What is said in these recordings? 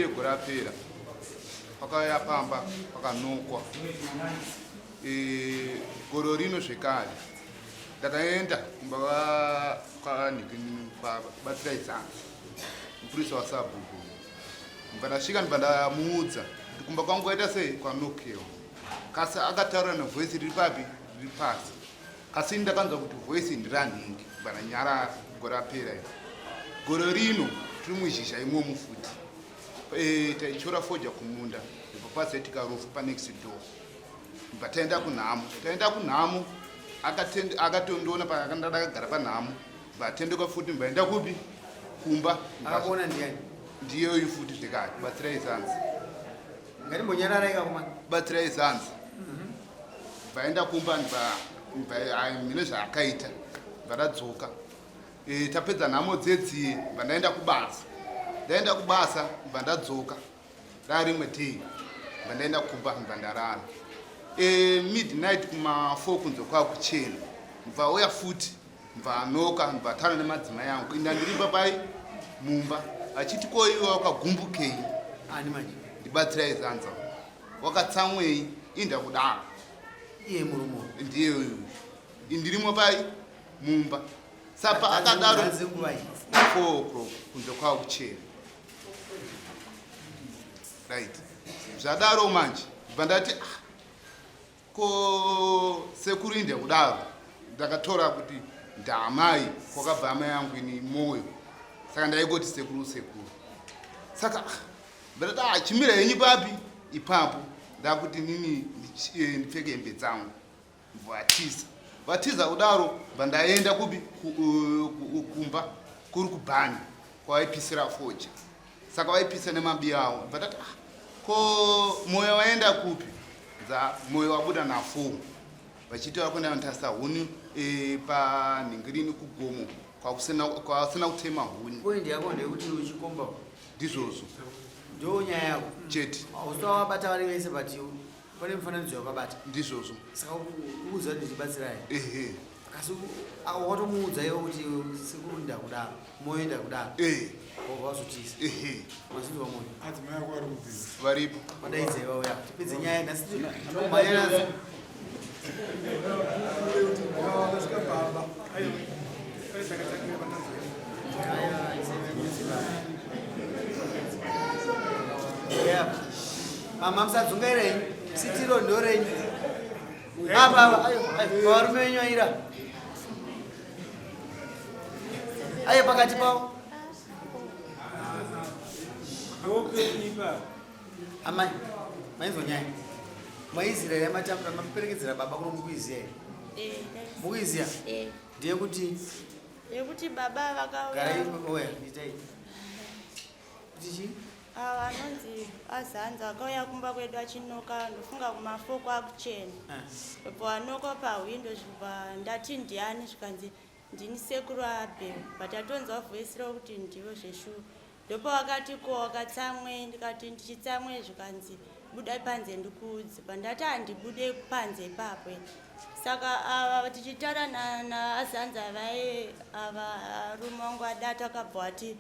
year gore rapera pakauya pamba pakanokwa. E, gore rino zvekare ndakaenda kumba kwabatsirai zanzi mupurisa wasabhuku ndibva ndasvika ndibva ndamuudza kuti kumba kwangu kwaita sei kwanokewa kasi akataura nevoice riri papi riri pasi kasi ini ndakanzwa kuti voice ndiranhingi ndibva ndanyarara gore rapera iri gore rino tiri muzhizha imomo futi e, taityora foja kumunda ndibva pazoitika rufu panext door ndibva taenda kunhamo taenda kunhamo akatondiona ndakagara panhamo vatendeka futi mbaenda kupi kumba akakuona ndiani ndiyoyu futi zvekare batsirai zanzi ngatimbonyararai kakomana batsirai zanzi vaenda kumba mine zvaakaita ndadzoka e, tapedza nhamo dzedziye bva ndaenda kubasa ndaenda kubasa bva ndadzoka rarimwe day bva ndaenda kumba bva ndarara e, midnight kuma 4 kunze kwakuchena bva uya futi bva anoka bva taura nemadzimai angu inda ndirimba pai mumba achiti ko iwe wakagumbukei ani manje ndibatsirai zanza wakatsamwei inda kudaro iye murume ndiye uyu indirimo pai mumba sapa akadaro 4 o'clock kunze kwakuchena right zvadaro manje bva ndati ah, ko sekuru inde kudaro ndakatora kuti ndaamai kwakabva amai yangu ini moyo saka ndaingoti sekuru sekuru saka ah, ndakati ah, chimira henyu papi ipapo ndakuti nini eh, ndipfeke hembe dzangu vatiza vatiza kudaro bva ndaenda kupi kumba kuri kubhani kwavaipisira foja saka vaipisa nemabiya avo bva tati ah, ko moyo waenda kupi dza moyo wabuda nafo vachiti vari kuenda notasa huni e, panhingirini kugomo kwasina kutema huni poindi yako ndeyekuti uchikomba ndizvozvo ndo nyaya yako chete usati wabata vari vese but pane mufananidzo wakabata ndizvozvo saka ukuziva kuti ndichibatsirai ehe kasi watomuudza iwe kuti sekuru ndakudaro moyo ndakudaro eh wobva wazotiza ehe mazinzwa moyo Adzimai ako ari kupi? Varipo. Vadaidze vauya tipedze nyaya nhasi tinomhanya nadzo. Vakasvika pamba. Yeah. Mama musadzungaira henyu sitiro ndorenyu apa apa ayo ayo varume venyu aira ayo pakati pavo amai mainzwa nyaya maiziva here matambura maperekedzera baba kuno mukuiziva here Eh, mukuiziva eh. ndeyekuti Yekuti baba vakauya garai oya itai kuti chii ava anonzi azanza akauya kumba kwedu achinoka ndofunga kumafo kwakuchena Ah. bva anoka pahwindo zviba ndati ndiani zvikanzi Ndini sekuru Abel but atonzwa voice rokuti ndivo zveshuwa. Ndopavakati ko wakatsamwei ndikati ndichitsamwei zvikanzi budai panze ndikuudze pandati handibude panze ipapo saka ava tichitaura naazanza vaye ava arume wangu adata akabva ati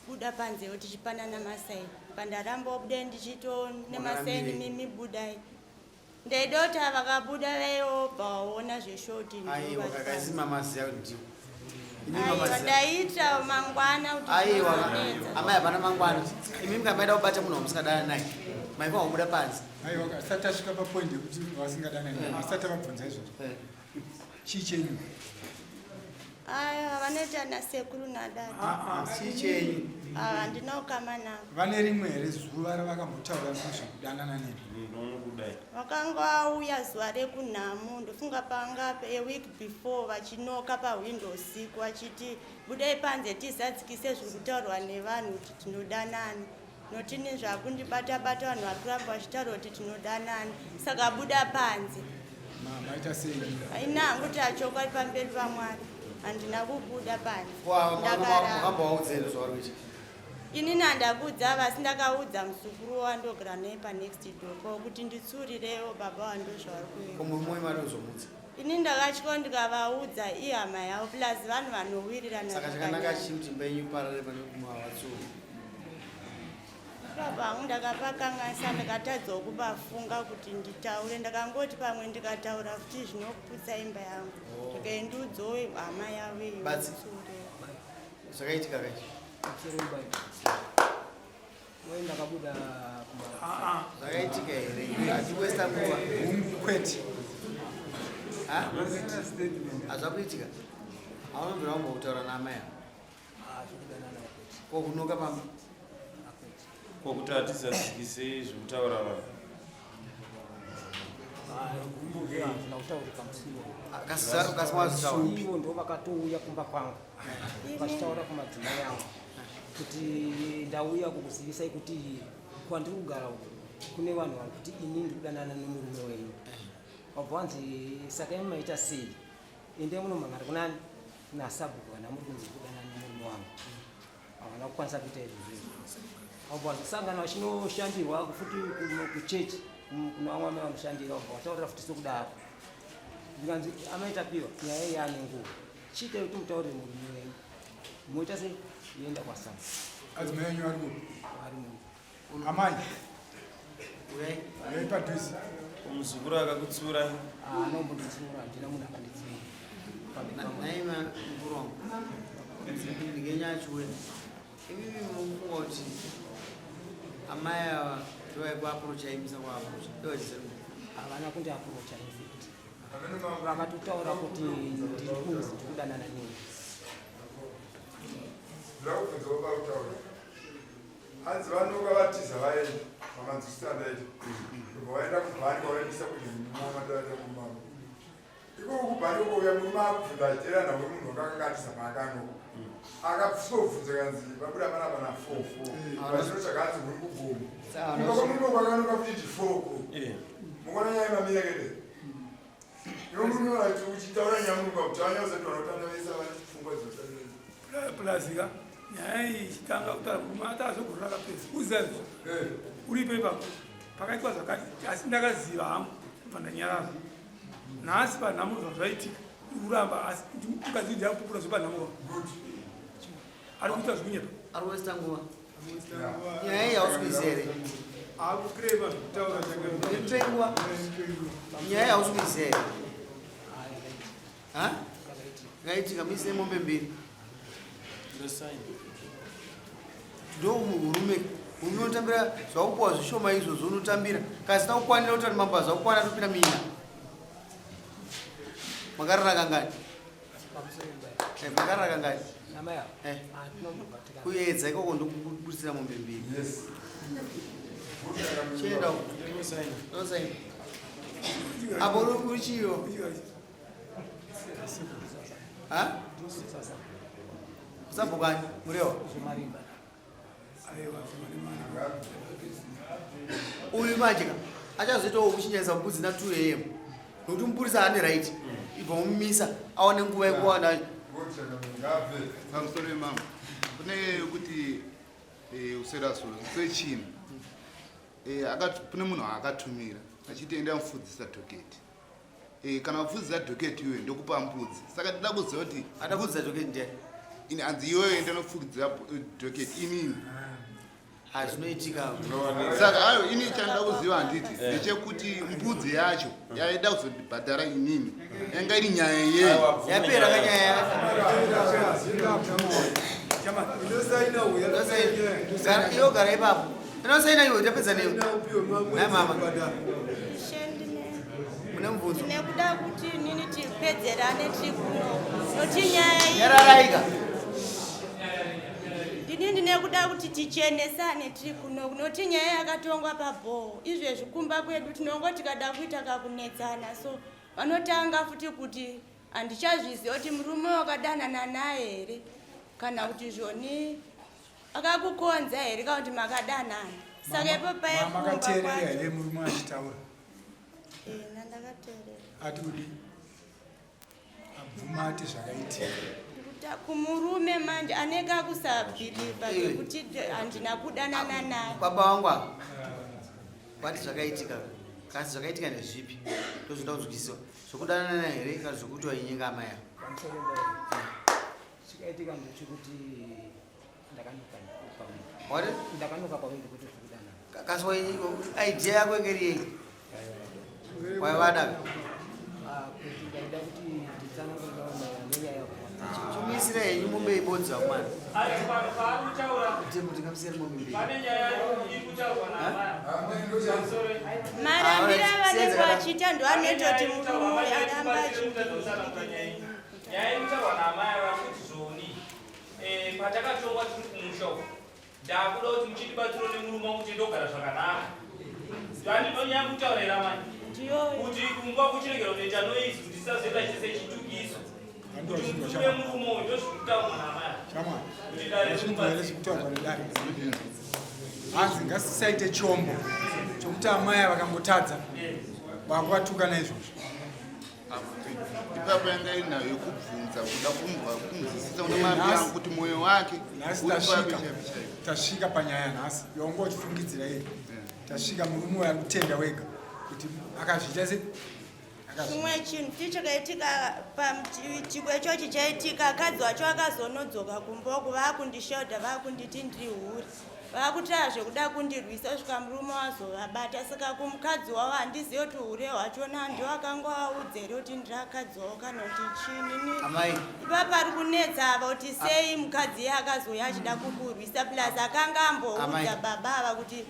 buda panzewo tichipanana masaini pandaramba wabude ndichito nemasaini mimi budai Ndaidota vakabuda vaiobva waona zveshoti. Aiwa kakaisi mama ziya kuti ndiwo. Imi Aiwa mama ziya. ndaita mangwana kuti Aiwa zvinozonetsa. amai hapana mangwana. Imi mukamaida kubata munhu wamusingadana naye. Maifanira kubuda panze. Aiwa asati tasvika papoint yekuti vasingadanani asati avabvunza izvozvo. Eh. Chii chenyu? Aiwa vanoita nasekuru nadada. Ah, ah. Chii chenyu? Ava handina ukama navo. Vane rimwe here zuva ravakambotaura nezvekudanana nemi? Vakanga vauya zuva rekunhamo ndofunga panga a week before vachinoka pahwindo usiku vachiti budai panze tizadzikise zviri kutaurwa nevanhu kuti tinodanana. Notini zvakundibata bata vanhu vari kuramba vachitaura kuti tinodanana saka buda panze. Maita sei? Haina hangu kuti achokwadi pamberi paMwari handina kubuda panze. Ndakaramba. zvauri kuita? Inini handakuudza ava asi ndakaudza muzukuru wandogara naye panext door ko kuti nditsurirewo baba wandozvauri kuita. Ko murume wenyu vanozomutsa? Ini ndakatya ndikavaudza ihama yavo plus vanhu vanowirirana. Saka chakanaka chii kuti imba yenyu iparare pane kumwa vatsuru? Ipapo hangu ndakapakanganisa ndakatadzawo kupafunga kuti nditaure ndakangoti pamwe ndikataura futi zvinoputsa imba yangu Oh. ndikaendiudzawo hama yavo iyo Batsi. sure. Zvakaitika kachi. Wai ndakabuda kuma Zvakaitika here? Hatiwesta nguva. Hungu kwete. Ha? Hazvakuitika. Haunobvira wambotaura naamai ava. zvekudanana kwete. Ko kunoka pamba. Akwete. Ko kuti hatizadzikisei zvekutaura vanhu. Hazvina kutaurika musi iwowo. Kasi wazvitaura. Ivo ndo vakatouya kumba kwangu vachitaura kumadzimai angu kuti ndauya kukuzivisai kuti kwandiri kugara uku kune vanhu vari kuti ini ndiri kudanana nemurume wenyu. Wabva wanzi saka imi maita sei? Endai munomhan'ara kunani? Kuna sabhuku kana muri kunzi ndiri kudanana nemurume wangu. Havana kukwanisa kuita izvozvo izvo. Wabva wazosangana vachinoshandirwa futi kuchechi kuna vamwe amai vanoshandira wabva wataurira futi sokudaro. Ndikanzi amai Tapiwa nyaya iyi yaane nguva. Chiitai kuti mutaurire murume wenyu. Moita sei? Yoenda kwasabhuku. Adzimai enyu ari kupi? Vari muno. Amai, Uyai. uyai padhuze. Muzukuru akakutsiurai. Haana kumbonditsiura, handina munhu akanditsiura. Pamberi pamwe. Nhai mukuru wangu. Ndingenya achiuya. Imimi munofunga kuti amai ava ndovaikuaprocha imisa kuaprocha. Ndovachiziva. Havana kundiaprocha in fact. Vakatotaura kuti ndiri kunzi ndiri kudanana newe. Ndakubvunza baba kutaura. Hanzi vanoka vatiza vaenda vamanzwisisa ndaita. Ndobva vaenda kubhani kwavaendesa kuti mumamatata mumama. Ikoko kubhani ukouya murume akubvunza achiteera nhau yemunhu wakanga atiza paakanoka. Akabvunza kanzi vabuda panapa na 4 4. Vachinotsvaga hanzi muri kugomo. Kumba kwamurume kwakanoka futi ndi 4 ko. Mukaona nyaya yemamira kede. Iwe murume wacho uchitaura nyaya murume kuti anyauza kuti vanotanga vese vane pfungwa dzinotaura. Plus ka nyaya iyi ichitanga kutaura murume atazogorora rakapedza uziva izvo uripo ipapo pakaitwa zvakati asi ndakaziva hangu kubva ndanyarara nhasi panhamo zvazvaitika kuramba asi mukadzi ndiakupupura zvepanhamo ari kuita zvekunyepa. Ari kuwesta nguva. Nyaya iyi hausi kuiziva here? Akukrema kutaura chake. Ndipe nguva. Nyaya iyi hausi kuiziva here? Ha? Yakaitika muise mombe mbiri. Ndo murume murume unotambira zvakupuwa zvishoma izvozvo unotambira kasina kukwanira kuti vanhu mambo zvakukwana topinda mina. Makarara kangani? Eh, makarara kangani? Namai ava. Eh. Hatina kumbobatikana. Kuedza ikoko ndokubudisira mombe mbiri. Yes. Chienda uko. Ndosaina. Apo uri uri chiyo. Ha? Usabhukani murewa. Zvemarimba. Aiwa, zvemarimba. Uyu manje ka achazoitawo kuchinyanisa mbudzi na 2 am. Nokuti mupurisa ane right. Ibva mumisa awane nguva yekuwana. Pamusoro wemambo kune kuti usera soro sechini kune munhu akatumira achiti enda mufudzisa dhoketi kana wafudzisa dhoketi iwe ndokupa mbudzi saka ndida kuziva kuti Ada kufudzisa dhoketi ndiani? Ini hanzi iwewe enda nofudzisa dhoketi inini. Ha, zvinoitika. Saka ayo ini chandoda kuziva handiti ndechekuti mbudzi yacho yaida kuzondibhadhara inini yanga iri nyaya yei? Yapera kanyaya. Inosaina uya. Gara iwe gara ipapo. Inosaina iwe tapedza newe. Nhai mama. Ishe ndine Mune mubvunzo. ndinekuda kuti nini tipedzerane tiri kuno noti nyaya iyi Nyararaika. Ndini ndinekuda kuti tichenesane tiri kuno noti nyaya yakatongwa pabhoho izvezvi kumba kwedu tinongo tikada kuita kakunetsana so vanotanga futi kuti handichazviziva kuti murume wakadanana naye here kana kuti zvoni akakukonza here kana kuti makadanana saka ipo paye Mama kumba makateerera kwacho here murume achitaura? Ena ndakateerera. Ati kudi? Abvuma ati zvakaitika. Kumurume manje anenge akusabhilivha zvekuti handina kudanana naye. Baba vangu ava vati zvakaitika kasi zvakaitika ndezvipi? Ndozvinoda kunzwisiswa. Zvokudanana naye here kana zvokuti wainyenga amai ava? Pamusoro pai. Chakaitika ndechekuti Ndakanoka pawindo. Wati? Ndakanoka pawindo kuti tiri kudanana. Kaswa idea yako ingeri yei? Waivada? Ah, kuti ndaida kuti nditsanangurira maererano nenyaya yako. Chimisire henyu mombe ibodzi vakomana. Ati pano paari kutaura Kuti mutingamusiyere mombe mbiri. pane nyaya iri kutaurwa naamai. Marambiro Ah, avanenge alright. vachiita ndo anoita kuti murume uyu aramba achi Nyaya iri kutaurwa naamai ava kuti zvoni patakatongwa tiri kumusha uku, ndakuda kuti muchindibatsiro nemurume wangu kuti ndogara zvakanaka. Ndandinonyaya kutaura here amai? Ndiyoyo. Kuti kumba kuchiregera kunoita noise kuti tisazoita sechitukiso. Kuti mutume murume uyu, ndozviri kutaurwa naamai ava. Shamwari, Kuti dare zvazvinzwa here rimubatsire. zvekutaurwa nedare? Hanzi ngasisaite chombo chokuti amai vakangotadza vakuvatuka naizvozvo. Ipapo yanga iri nayo yekubvunza, kuda kunzwa, kunzwisisa kuna mambi yangu kuti mwoyo wake Nhasi uri papi tasvika chaipo chaipo. Tasvika panyaya nhasi yaunga uchifungidzira iye. Tasvika, murume uyo ari kutenda wega kuti akazviita se akazviita. Chimwe chinhu ti chakaitika pachiitiko ichochi chaitika, kadzi wacho akazonodzoka kumba uku, vaakundishodha, vaakunditi ndiri hure, vaakutaya zvekuda kundirwisa kusvika murume wazovabata. Saka kumukadzi wavo handizivi kuti hure hwachona ndiwo akanga audza here kuti ndiri akadzi wavo kana kuti chiinini. Amai. Ipapa ari kunetsa ava kuti sei mukadzi iye akazouya achida kukurwisa, plus akanga Amai. amboudza baba ava kuti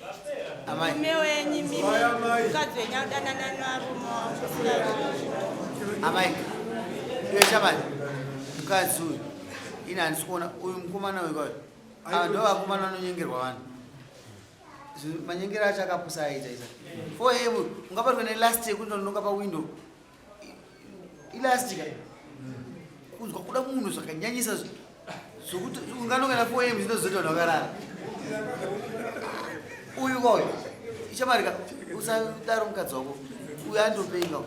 Amai. murume wenyu mimi mukadzi wenyu akudanana nevarume wangu. Saka Amai, iwe shamani, mukadzi uyu ini handisi kuona uyu mukomana uyu kauyu. Ava ndo vakomana vanonyengerwa vanhu. Manyengero acho akapusa aita isa 4 am ungabatwa nelast yekundononga pawindow ilastika, kunzwa kuda munhu zvakanyanyisa zvokuti unganonga na 4 am zvinozoita vanhu vakarara. Uyu kauyu ichamarika, usadaro mukadzi wako uyu andopenga,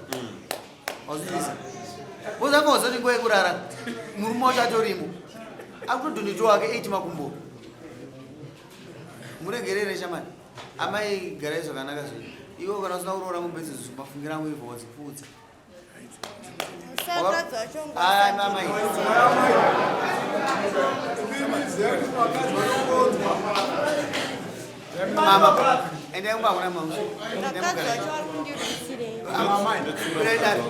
wazvizvisa wozanga wazoti nguva yekurara murume wacho atorimo, akutodhonito wake 8 makumbo. Muregerere shamani. Amai, garai zvakanaka zvenyu. Iwe kana usina kuroora mombe idzodzo, mafungira angu ibva wadzipfuudza. Sakadzi wacho. Ai, mama. Vakadzi vanongonzwa. Mama, endai kumba kuna mama. Vakadzi wacho vari kundirwisirei? Amai. Dare.